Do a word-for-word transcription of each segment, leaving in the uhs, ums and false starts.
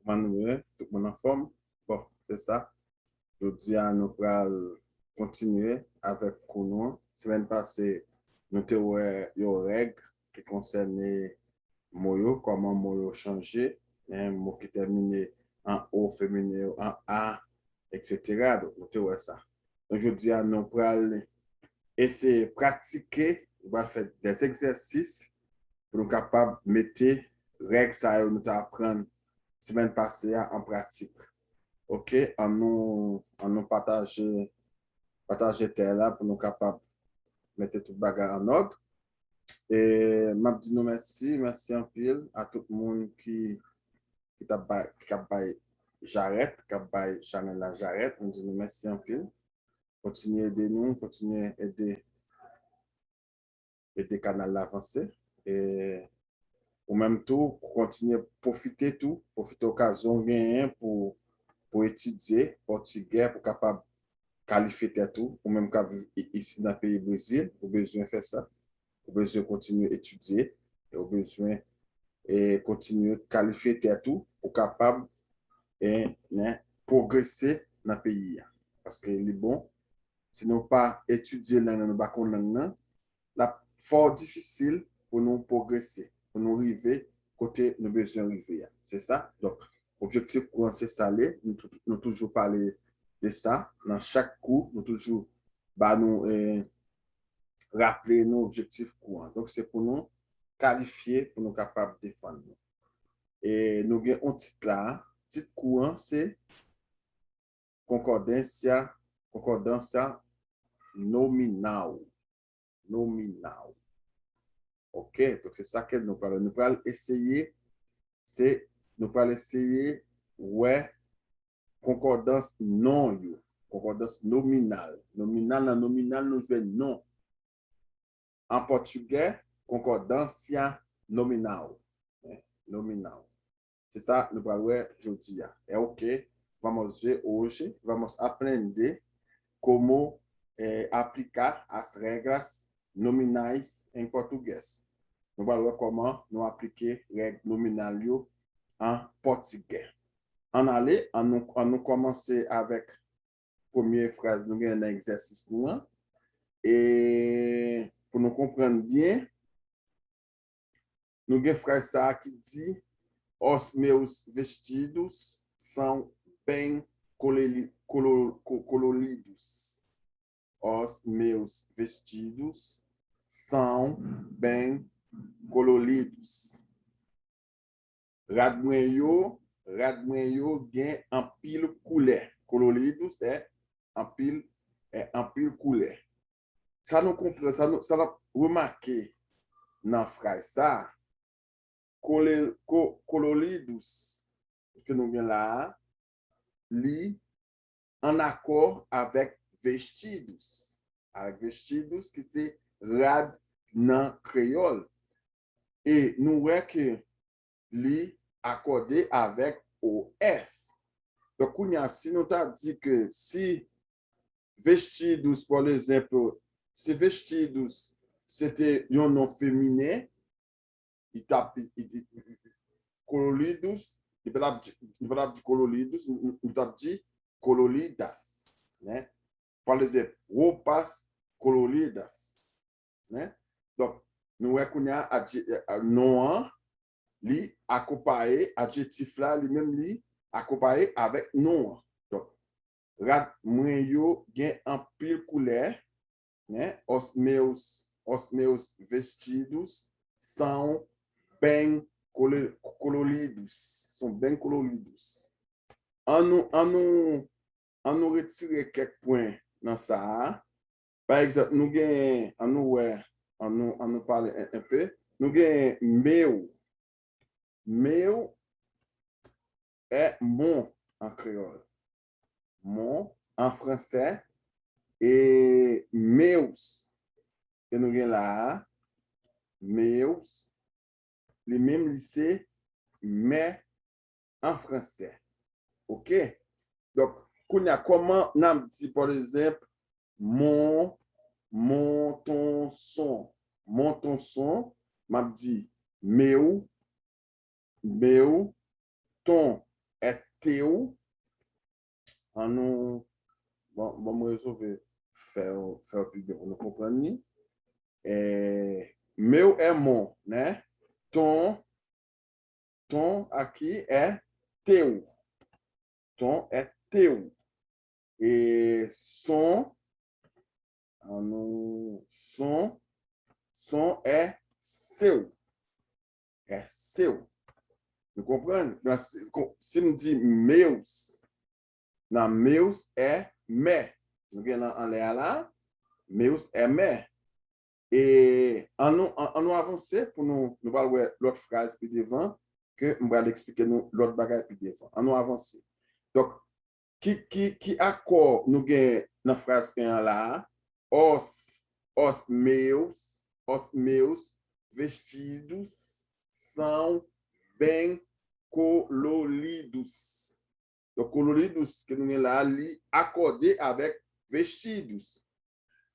Kòman nou ye? Tout moun anfòm? Bon, se sa. Jodi a, nou pral kontinye avèk kou nou an. Semèn pase, nou te wè yon règ ki konsène mo yo, kòman mo yo chanje, en, mo ki tèmine an o feminen yo an a, etsetera. Donk, nou te wè sa. Donk, jodi a, nou pral eseye pratike, nou pral fè dè egzèsis pou nou kapab mete règ sa yo nou te aprann semèn pase a an pratik. Oke, ann nou, ann nou pataje, pataje tè la pou nou kapab mete tout bagay an òd. E m ap di nou mèsi, mèsi anpil a tout moun ki, ki t ap bay, ki ap bay jarèt, k ap bay chanèl la jarèt. M di nou mèsi anpil. Kontinye ede nou, kontinye ede ede kanal la vanse. E ou menm tou, kontinye pwofite tou, pwofite okazyon w genyen pou, pou etidye pòtigè, pou kapab kalifye tèt ou. Ou menm k ap viv i- isi nan peyi Brezil, ou bezwen fè sa. Ou bezwen kontinye etidye, e ou bezwen e kontinye kalifye tèt ou pou kapab e, men, pwogrese nan peyi a. Paske li bon, si nou pa etidye lang nan, nou pa konn lang nan, l ap fò difisil pou nou pwogrese, pou nou rive kote nou bezwen rive a. Se sa? Donk, objektif kou an se sa l ye. Nou tou- nou toujou pale de sa nan chak kou. Nou toujou ba nou, e, raple nou objektif kou an. Donk, se pou nou kalifye, pou nou kapab defann nou. E nou gen yon tit la. Tit kou an se Concordância, Concordância Nominal. Nominal. Oke, donk se sa ke nou pral, nou pral eseye, se, nou pral eseye wè konkòdans non yo, konkòdans nominal. Nominal, nan nominal, nou jwenn non. An pòtigè, concordância nominal. Nominal. Se sa nou pral wè jodi a. É o que vamos ver hoje, vamos aprender como, eh, aplicar as regras nominais em português. Nou pral wè kòman nou aplike règ nominal yo an pòtigè. Ann ale, ann nou, ann nou kòmanse avèk premye fraz nou gen nan egzèsis nou an. E pou nou konprann byen, nou gen fraz sa a ki di, os meus vestidos são bem coleli- colo- co- coloridos. Os meus vestidos são bem coloridos. Rad mwen yo, rad mwen yo gen anpil koulè. Coloridos é anpil, é anpil koulè. Sa nou konprann, sa nou, sa n ap remake nan fraz sa, cole- co- coloridos ke nou gen la a, li an akò avèk vestidos. Avèk vestidos ki se rad nan kreyòl. E nou wè ke li akòde avèk os. Donk, kounye a, si nou ta di ke si vestidos, pa egzanp, si vestidos se te yon non feminen, li t ap, li, li, li, li, coloridos, li pa t ap di, li pa t ap di coloridos, li, li t ap di coloridas, né? Pa egzanp, roupas coloridas, né? Donk, nou wè kounye a, adje- eh, non an, li akonpaye, adjektif la, li menm li akonpaye avèk non an. Donk, rad mwen yo gen anpil koulè, né? Os meus, os meus vestidos são bem cole- coloridos, são bem coloridos. An nou, an nou, an nou retire kèk pwen nan sa a. Pa egzanp, nou gen, an nou wè, an nou, an nou pale en, en pe. Nou gen meu. Meu é mon an kreyòl. Mon an fransè. E meus, ke nou gen la a, meus, li menm li se mes an fransè. Oke? Donk, kounye a, kòman n ap di, pa egzanp, mon, mon ton son, mon ton son, m ap di meu, meu, ton, é teu. An nou, bon, bon, mwen rezove fè, fè pi byen pou nou konprann li. É, meu é mon, né? Ton, ton aqui é teu. Ton é teu. E son, an nou, son, son é seu. É seu. Nou konprann? Nan, si, si m di meus, nan meus é mé. Nou gen nan anlè a la, meus é mé. E an nou, an, an nou avanse pou nou, nou pral wè lòt fraz pi devan, ke m pral eksplike nou lòt bagay pi devan. An nou avanse. Donk, ki, ki, ki akò nou gen nan fraz en an la a? Os, os meus, os meus vestidos são bem coloridos. Donk, coloridos ke nou gen la a, li akòde avèk vestidos.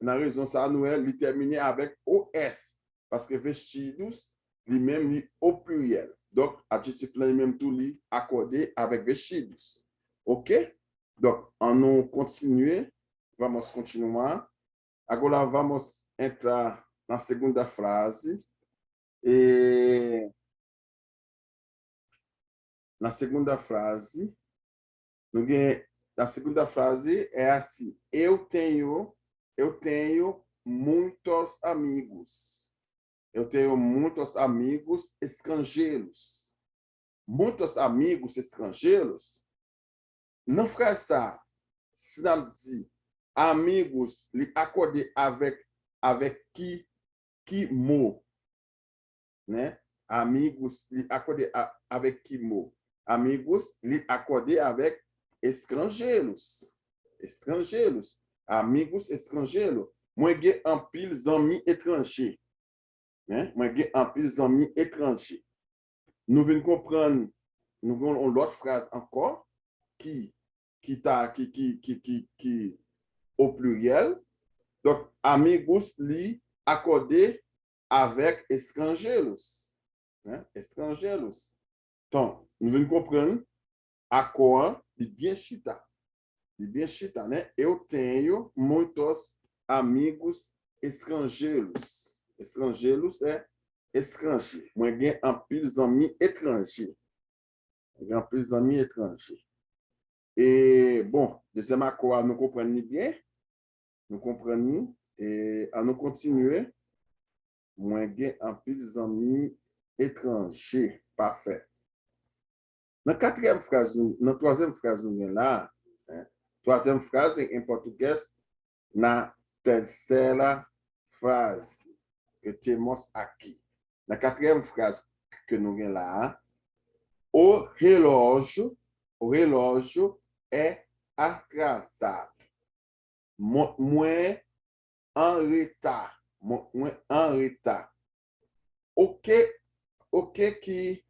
Nan rezon sa a, nou wè li tèmine avèk os, paske vestidos, li menm, li o pliryèl. Donk, adjetif lan, li menm tou, li akòde avèk vestidos. Oke? Donk, an nou kontinye. Vamos continuar. Agora vamos entrar na segunda frase. E na segunda frase, nou gen, na segunda frase é assim: eu tenho, eu tenho muitos amigos. Eu tenho muitos amigos estrangeiros. Muitos amigos estrangeiros. Nan fraz sa, si n ap di amigos, li akòde avèk, avèk ki, ki mo? Né? Amigos, li akòde a, avèk ki mo? Amigos, li akòde avèk estrangeiros. Estrangeiros. Amigos estrangeiros. Mwen gen anpil zanmi etranje. Hein? Mwen gen anpil zanmi etranje. Nou vin konprann, nou gen yon lòt fraz ankò ki, ki ta, ki, ki, ki, ki, ki o pliryèl. Donk, amigos li akòde avèk estrangeiros. Hein? Estrangeiros. Donk, nou vin konprann akò an, li byen chita. Li byen chita, né? Eu tenho muitos amigos estrangeiros. Estrangeiros é estranje. Mwen gen anpil zanmi etranje. Mwen gen anpil zanmi etranje. E, bon, dezyèm akò a, nou konprann li byen. Nou konprann li. E, an nou kontinye. Mwen gen anpil zanmi etranje. Pafè. Nan katriyèm fraz, nou, nan twazyèm fraz nou gen la, hein, twazyèm fraz en, en português, na terceira frase que temos aqui. Nan katriyèm fraz ke nou gen la, o relógio, o relógio é atrasado. Mont mwen an reta. Mont mwen an reta. O que, o que que,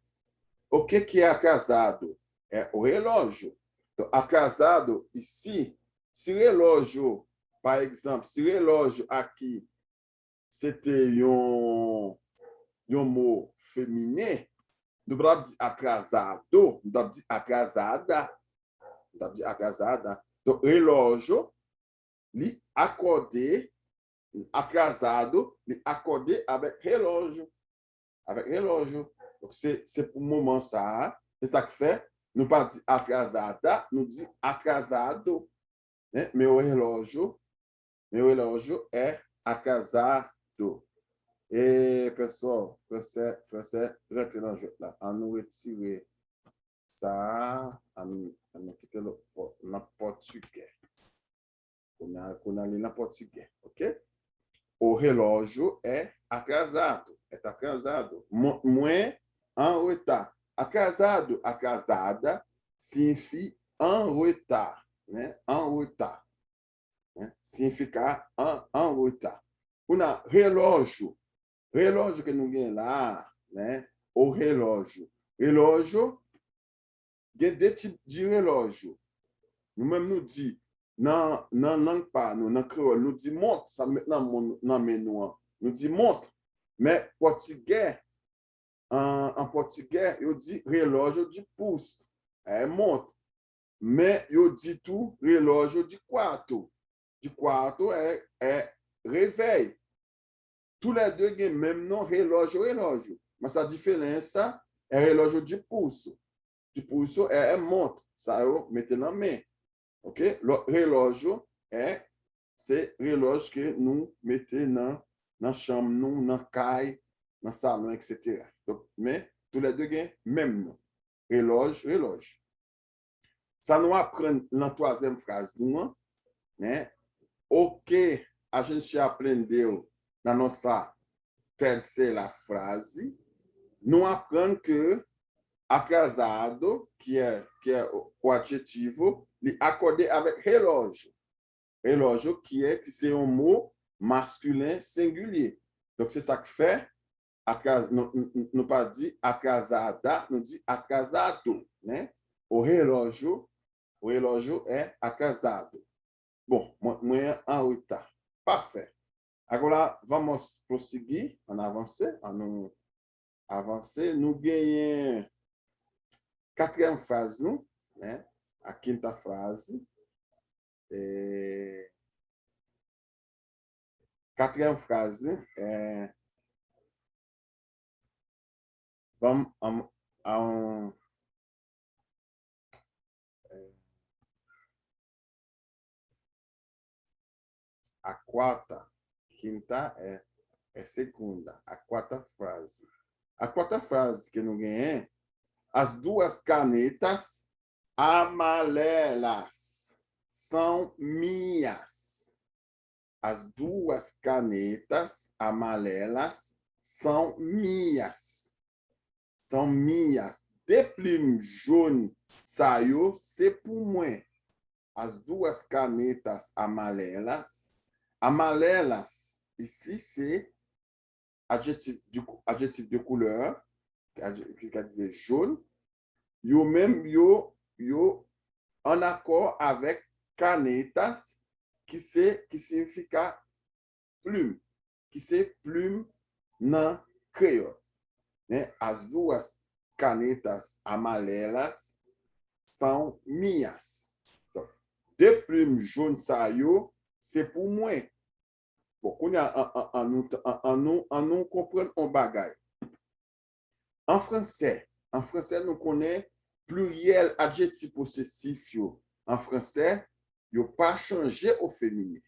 o que que é atrasado? É o relógio. Então, atrasado, e se, se relógio, pa egzanp, se relógio aqui se te yon, yon mo feminen, nou pa t ap di atrasado, nou t ap di atrasada. Nou t ap di atrasada. Donk, relógio, li akòde, atrasado, li akòde avèk relógio. Avèk relógio. Donk, se, se pou moman sa a, se sa k fè, nou pa di atrasada, nou di atrasado. Né? Meu relógio, meu relógio é atrasado. E, pessoal, fransè, fransè rantre nan jwèt la. An nou retire sa a, an nou, an nou kite l nan pòtigè. Kounye a, kounye a li nan pòtigè, oke? O relógio é atrasado, é atrasado. Mont mwen an reta. Atrasado, atrasada, siyifi an reta, né? An reta. Né? Siyifi an, an reta. Kounye a, relógio. Relógio ke nou gen la, né? O relógio. Relógio, gen de tip de relógio. Nou menm nou di, nan, nan lang pa nou, nan kreyòl, nou di mont, sa nou met nan, nan men nou an. Nou di mont. Men pòtigè, an, an pòtigè, yo di relógio de pulso. è mont. Men yo di tou relógio de quarto. De quarto é, é réveil. Toulède gen menm non, relógio, relógio. Mas a diferença é relógio de pulso. De pulso é, é mont, sa yo mete nan men. Ok? Lo-, relógio é, se relój ke nou mete nan, nan chanm nou, nan kay, nan salon, etsetera. Donk, men, toulède gen menm non. Relój, relój. Sa nou aprann nan twazyèm fraz nou an, né? O que a gente aprendeu na nossa terceira frase? Nou aprann ke atrasado, ki é, ki é o, o adjetivo, li akòde avèk relógio. Relógio ki é, ki se yon mo maskilen sengilye. Donk, se sa k fè, atra-, nou, nou, nou pa di atrasada, nou di atrasado, né? O relógio, o relógio é atrasado. Bon, mwen, mwen an reta. Pafè. Agora, vamos prosseguir, ann avanse, ann nou avanse. Nou genyen katriyèm fraz nou, né? A quinta frase. É, katriyèm fraz, é, ban m, an, an, é, a quarta, quinta é, é segunda. A quarta frase. A quarta frase ke nou genyen, as duas canetas amarelas são minhas. As duas canetas amarelas são minhas. São minhas. De plim jòn sa yo, se pou mwen. As duas canetas amarelas. Amarelas, isi, se adjektif di, adjektif de couleur, ki adje-, ki ka di jòn. Yo menm, yo, yo an akò avèk canetas, ki se, ki siyifika plim, ki se plim nan kreyòl. Né? As duas canetas amarelas são minhas. Donk, de plim jòn sa yo, se pou mwen. Bon, kounye a, an, an, an nou, an, an nou, an nou konprann yon bagay. An fransè, an fransè, nou konnen pliryèl adjektif posesif yo an fransè, yo pa chanje o feminen.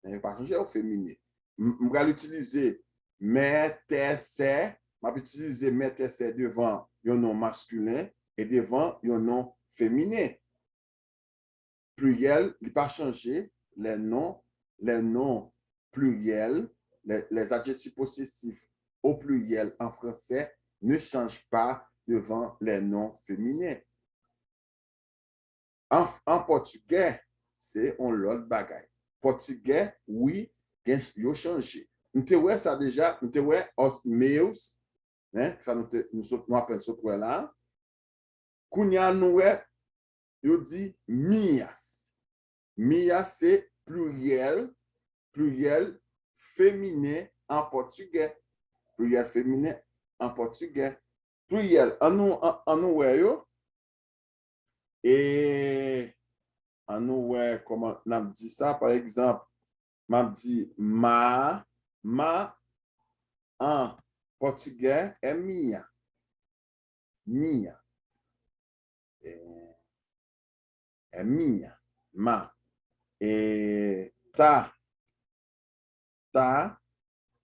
Yo pa chanje o feminen. M, m pral itilize mè, tè, sè, m ap itilize mè, tè, sè devan yon non maskilen e devan yon non feminen. Pliryèl, li pa chanje, les noms, les noms pluriels, les, les adjectifs possessifs au pluriel en français ne changent pas devant les noms féminins. An, an pòtigè, se yon lòt bagay. Pòtigè, wi, gen, yo chanje. Nou te wè sa deja, nou te wè os meus, hein, sa nou te, nou sot, nou apèn sot wè la. Kounye a nou wè, yo di minhas. Minhas se pliryèl, pliryèl feminen an pòtigè. Pliryèl feminen an pòtigè. Pliryèl, an nou, an, an nou wè yo. E an nou wè kòman n ap di sa. Pa egzanp, m ap di ma, ma an pòtigè é minha. Minha. É, é minha. Ma. E ta. Ta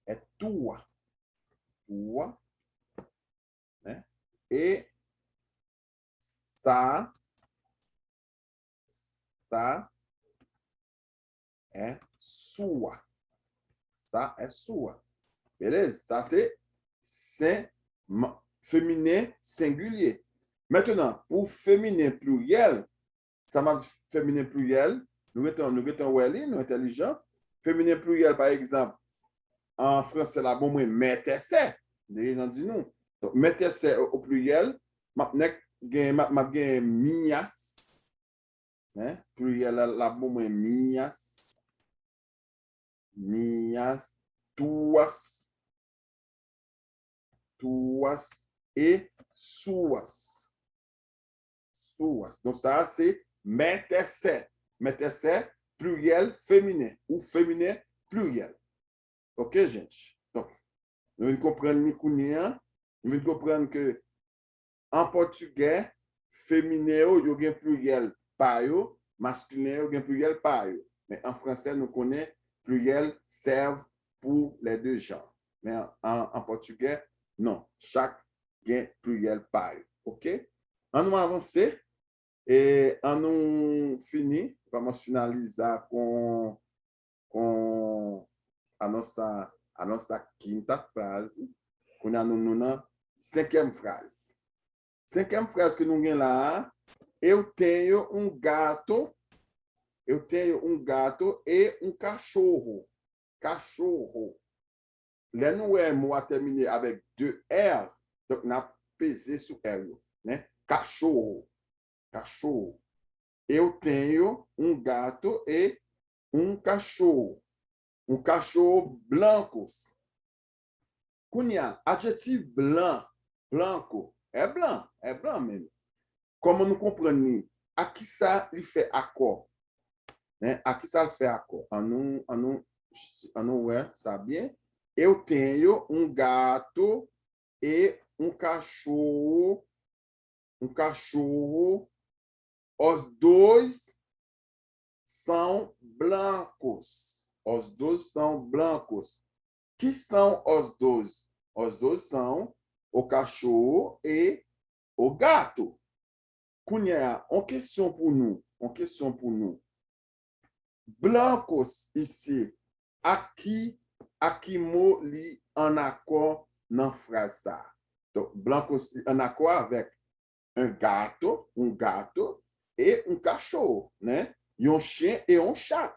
é tua. Tua. Né? E sa, sa é sua. Sa é sua. Beleza? Sa se sen, ma-, feminen sengilye. Mentnan, pou feminen pliryèl, sa m ap di feminen pliryèl, nou gentan, nou gentan wè li, nou entèlijan. Feminen pliryèl, pa egzanp, an fransè la, bon, mwen mè tè sè. Deja jan di nou. Donk, mè tè sè o, o pliryèl, m ap nèk gen, m ap, m ap gen minhas. Hein? Pliryèl la, la, bon, mwen minhas. Minhas, tuas, tuas e suas. pessoas. Donk, sa a se mètèsè. Mètèsè, pliryèl feminen ou feminen pliryèl. Ok, gente? Donk, nou vin konprann li kounye a. Nou vin konprann ke an pòtigè, feminen yo, yo gen pliryèl pa yo, maskilen yo gen pliryèl pa yo. Men an fransè, nou konnen pliryèl servent pour les deux genres. Men an, an, an pòtigè, non. Chak gen pliryèl pa yo. Ok? An nou avanse. E an nou fini. Vamos finalizar com, com a nossa, a nossa quinta frase. Kounye a nou, nou nan senkyèm fraz. Senkyèm fraz ke nou gen la a, eu tenho um gato, eu tenho um gato e um cachorro. Cachorro. Lè nou wè mo a tèmine avèk de R, donk n ap peze sou R yo, né? Cachorro. Cachorro. Eu tenho um gato e um cachorro. Um cachorro blancos. Kounye a, adjektif blan, blanco, é blan, é blan menm. Kòman nou konprann li? A kisa li fè akò? Hein? A kisa l fè akò? An nou, an nou, an nou wè sa byen. Eu tenho um gato e um cachorro, um cachorro. Os dois são blancos. Os dois são blancos. Que são os dois? Os dois são o cachorro e o gato. Kounye a, on kesyon pou nou, on kesyon pou nou. Blancos isi, a ki, a ki mo li ann akò nan fraz sa a? Donk, blancos li ann akò avèk un gato, un gato, e un cachorro, né? Yon chen e yon chat.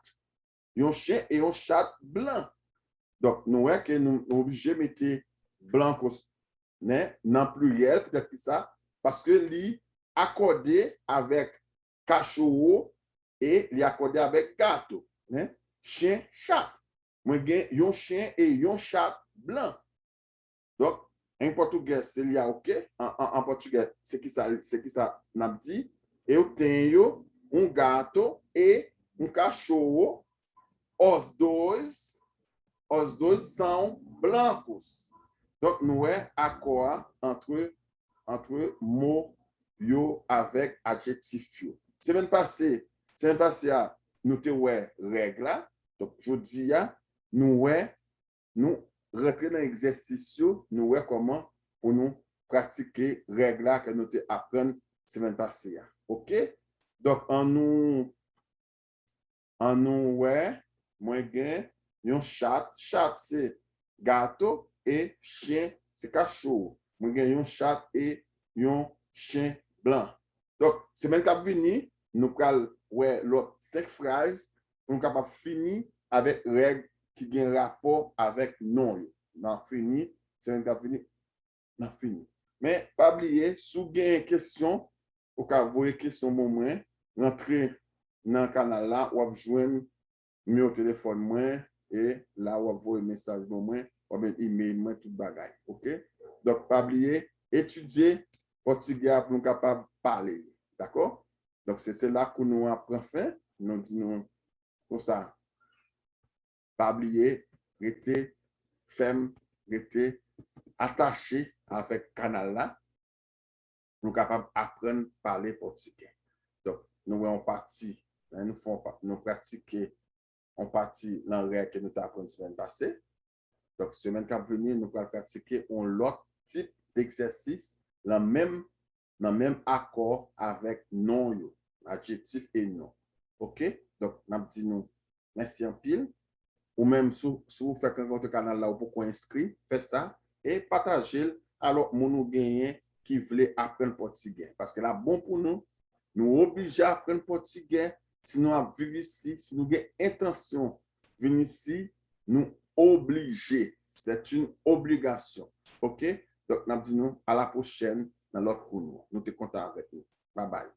Yon chen e yon chat blan. Donk, nou wè ke nou, nou oblije mete blancos, né, nan pliryèl, poutèt ki sa? Paske li akòde avèk cachorro e li akòde avèk gato, né? Chen, chat. Mwen gen yon chen e yon chat blan. Donk, en pòtugè, se li a, ok? An, an, an pòtugè, se ki sa, se ki sa n ap di? Eu tenho um gato e um cachorro. Os dois, os dois são blancos. Donk, nou wè akò a antre, antre mo yo avèk adjektif yo. Semèn pase, semèn pase a, nou te wè règ la. Donk, jodi a, nou wè, nou rantre nan egzèsis yo, nou wè kòman pou nou pratike règ la ke nou te aprann semèn pase a. Ok? Donk, an nou, an nou wè, mwen gen yon chat. Chat se gato e chen se cachorro. Mwen gen yon chat e yon chen blan. Donk, semèn k ap vini, nou pral wè lòt senk fraz pou nou kapab fini avèk règ ki gen rapò avèk non yo. N a fini, semèn k ap vini, n a fini. Men, pa bliye, si w gen kesyon, ou ka voye kesyon ban mwen, rantre nan kanal la, w ap jwenn nimewo telefòn mwen, e la w ap voye mesaj ban mwen, oubyen email mwen, tout bagay, ok? Donk, pa bliye, etidye pòtigè a pou nou kapab pale li, dakò? Donk, se, se la kou nou an pran fen, nou di nou konsa, pa bliye, rete fèm, rete atache avèk kanal la, pou nou kapab aprann pale pòtigè. Donk, nou wè yon pati, hein, nou fè yon pa-, nou pratike yon pati nan règ ke nou te aprann semèn pase. Donk, semèn k ap vini, nou pral pratike yon lòt tip degzèsis nan menm, nan menm akò avèk non yo, adjektif e non. Ok? Donk, n ap di nou mèsi anpil. Ou menm, si w, si w fèk rankontre kanal la, ou poko enskri, fè sa e pataje l a lòt moun ou genyen ki vle aprann pòtigè. Paske l ap bon pou nou. Nou oblije aprann pòtigè si nou ap viv isi, si nou gen entansyon vin isi, nou oblije. C'est une obligation. Ok? Donk, n ap di nou a la pwochèn nan lòt kou nou. Nou te kontan avèk nou. Babay.